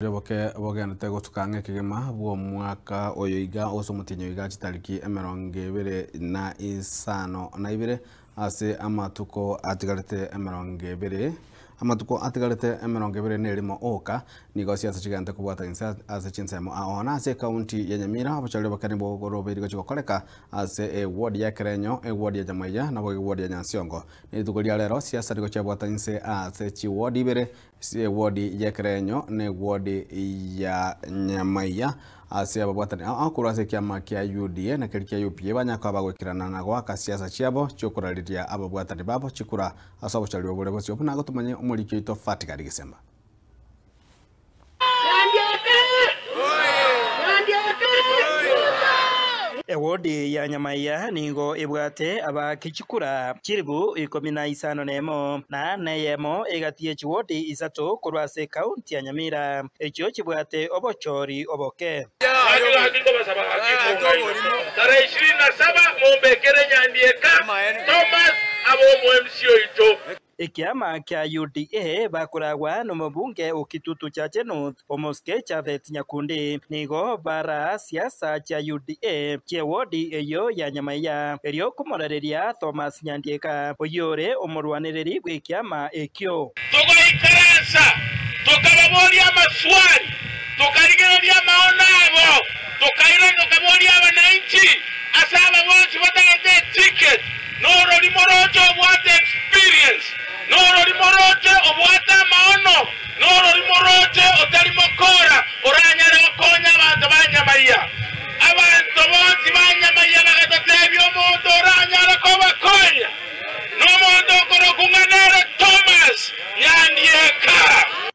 Oboke bogenderete gosuka ang'e kegima bw'omwaka oyo iga ase omotienyi oiga chitariki 52 ase amatuko atigarete 20 amatuko atigarete 21 oka nigo siasa chigenderete kobwata inse ase chinsemo ao na ase ekaunti ya Nyamira obochori oboke nigo borobeiri gochia gokoreka ase eward ya Ekerenyo, eward ya Nyamaiya nabo eward ya Nyansiongo. Rituko ria rero siasa nigo chiabwata inse ase chiward ibere Ase ewodi y'Ekerenyo na ewodi ya Nyamaiya ase ababwatani ao korwa ase ekiama kia UDA na keria kia UPA banyare koba bagoikerana na goaka siasa chiabo chiokorariria ababwatani babo chikura ase obochori obore bosio buna gotomanye omoriki oito Fatigari Gisemba. Ewodi ya Nyamaiya nigo ebwate abaaki chikura chilifu ikomi na isano nemo, na neyemo egati ye chiwodi isato korwa ase ekaunti ya Nyamira, echio chibwate obochori oboke. Tarehe ishirini na saba mombekere Nyandieka Thomas abe omo-MC oito. Ekiama kia UDA bakoragwa nomobunge o Kitutu Chache North, Omosike Japhet Nyakundi, nigo baraa siasa chia UDA chi'ewodi eyio ya Nyamaiya, erio komorareria Thomas Nyandieka, oyio ore omorwanereri bw'ekiama ekio. Togaikaransa, tokababoria amaswali, tokarigereria amaono abo, tokairana tokaboria abananchi ase aba bonsi batagete eticket, Norori moroche obwate experience, norori moroche obwate amaono, norori moroche otari mokora oranyare gokonya abanto ba Nyamaiya. Abanto bonsi ba Nyamaiya bagatotebia omonto oranyare kobakonya nomonto okorokwa ng'a nere Thomas Nyandieka.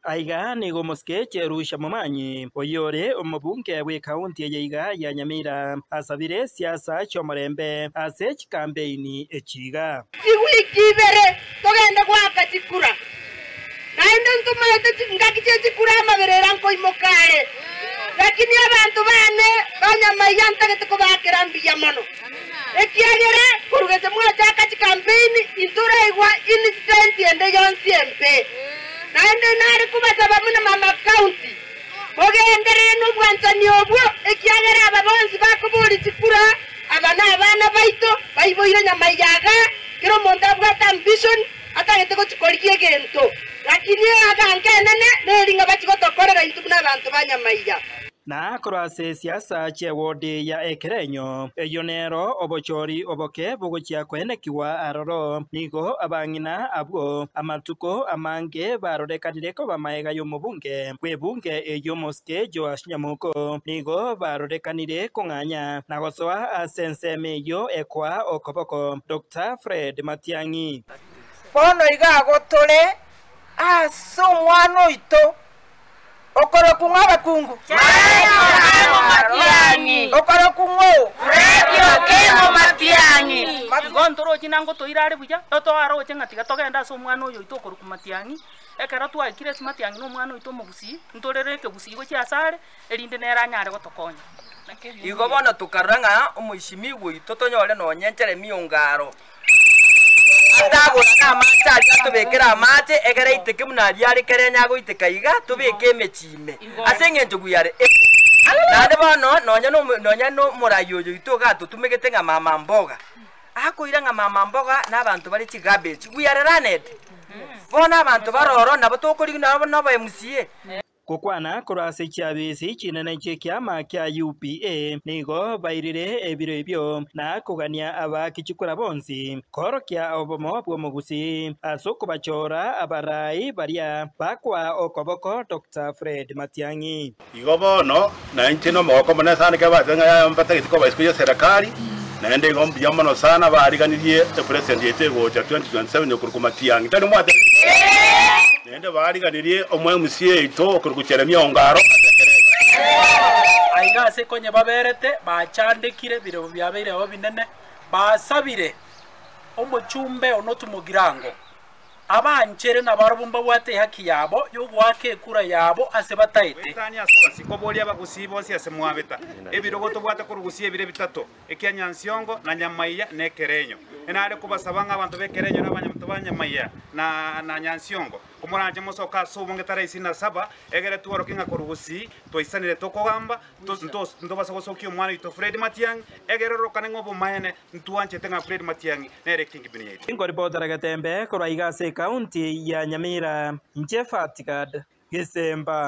Aiga nigo omosike Jerusha Momanyi, oyio ore omobunge bw'ekaunti eye iga ya Nyamira, asabire siasa chi'omorembe ase chikampeini echi iga. Chiwiki ibere togende goaka chikura, naende ntomaete chingaki chie chikura amaberera nkoimoka are. Lakini abanto baane ba nyamaiga ntagete kobaakera mbuya mono, ekiagera korwa gese mwachaka chikampeini intoraigwa incident ende yonsi embe. Naende nare kobasaba buna mama county, mogenderere nobwanchani obwo, ekiagera aba bonsi bakoboria chikura, aba nabana baito, baiboire nyamaiga iga, kera omonto abwate ambition, atagete gochia korigia egento. Lakini eaganka enene neri ng'a bachie gotokorera intwe buna abanto ba nyamaiga. Na korwa ase siasa chi'ewodi ya ekerenyo, eyio nero obochori oboke bogochia koenekigwa aroro. Nigo abang'ina abwo amatuko amange barorekanire koba magega y'omobunge bw'ebunge eyio omosike Joash Nyamoko, nigo barorekanire kong'anya na gosoa ase ensemo eyio ekoa okoboko Doctor Fred Matiang'i. Bono iga agwo tore ase omwana oito okorokwa ng'a abakungu. Okorokwa ng'a oo. Igo ntoroche nango toire are buya, toaroche ng'a tiga togende ase omwana oyo oito okorokwa Matiang'i, ekero twaikire ase Matiang'i na omwana oito omogusii, ntorere ekegusii gochia asare, erinde nere anyare gotokonya. Igo bono tokarora ng'a omoisimigwa oito tonyore nonya enchera emiongaro. Atagora namache aria atobekere amache, egere aiteke buna aria are kerenyo agoiteka iga, tobeke emechie ime, ase engencho we are able. Naende bono nonya nomo nonya nomorai oyo oito iga atotumegete ng'a mama mboga, akoira ng'a mama mboga na abanto bare chigarbage, we are learned. Bono abanto bare ororo nabo tokorigia nabo nobo MCA. Gokwana korwa ase chiabisi chinene chi'ekiama kia UPA nigo bairire ebiro ebio na kogania abaaki chikura bonsi koorokia obomo bw'omogusii ase okobachora abarai baria bakoa okoboko Doctor Fred Matiang'i. Igo bono, nainche nomogoko omonene sana ekero batebire ng'a yaya mbatageti koba isiko y'eserekari, naende igo mbuya mono sana baariganirie epresident yaito egocha 2027 okorokwa Matiang'i. Tari mwatebire? Naende baariganirie omo MCA oito okorokwa Jeremia Ongaro ase ekero eke. Aiga ase konye baberete bachandekire, ebirobo biabeire ao binene, basabire omochumbe Onotu Mogirango Abanchere nabarabwo mbabwate ehaki yabo y'ogoaka ekura yabo ase bataete. Goetania ase onsi, nkoboria abagusii bonsi ase mwabeta, ebirogo tobwate korwa gusii ebire bitato, ekia Nyansiongo, na Nyamaiya, na Ekerenyo. Nare kobasaba ng'a abanto b'Ekerenyo na abanyabanto ba Nyamaiya na na Nyansiongo. Komoranche mosoke ase obonge tarehe 27, egere tworokie ng'a korwa gusii twaisanire tokogamba, ntobasa gosokia omwana oito Fred Matiang'i, egere ororokane ng'a obomaene ntwanchete ng'a Fred Matiang'i nere kingpin yaito. Nkoripotera Getembe korwa iga ase ekaunti ya Nyamira, inche Fatigad Gesemba.